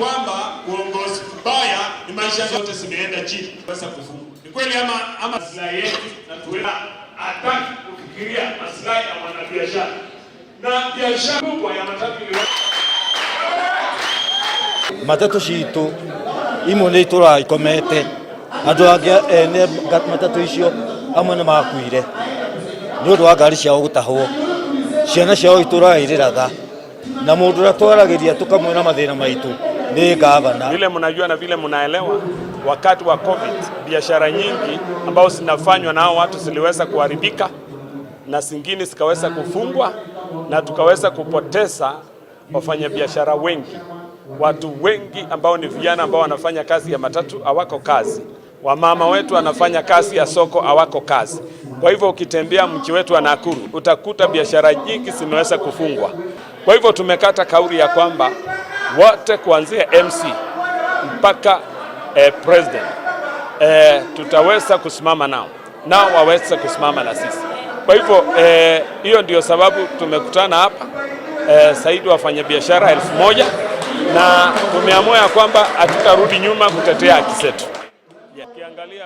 Kwamba uongozi mbaya ni maisha zote zimeenda chini, pesa kufungwa. Ni kweli ama maslahi yetu na tuwe hataki kufikiria maslahi ya mwanabiashara na biashara kubwa ya matatu ili Matatu citũ imwe nĩ itũraga ikomete, andũ angĩ ene matatu icio amwe nĩ makuire nĩ ũndũ wa ngari ciao gũtahwo, ciana ciao itũraga irĩraga na mũndũ ũrĩa twaragĩria tũkamwĩra mathĩna maitũ nĩ gavana. Vile mnajua na vile mnaelewa, wakati wa COVID biashara nyingi ambao zinafanywa na hao watu ziliweza kuharibika na zingine zikaweza kufungwa na tukaweza kupoteza wafanyabiashara wengi. Watu wengi ambao ni vijana ambao wanafanya kazi ya matatu hawako kazi, wamama wetu wanafanya kazi ya soko hawako kazi. Kwa hivyo ukitembea mji wetu wa Nakuru utakuta biashara nyingi zimeweza kufungwa. Kwa hivyo tumekata kauli ya kwamba wote kuanzia MC mpaka president, tutaweza kusimama nao nao waweze kusimama na sisi. Kwa hivyo hiyo ndio sababu tumekutana hapa zaidi wafanyabiashara 1000 na tumeamua ya kwamba hatutarudi nyuma kutetea haki zetu. Ukiangalia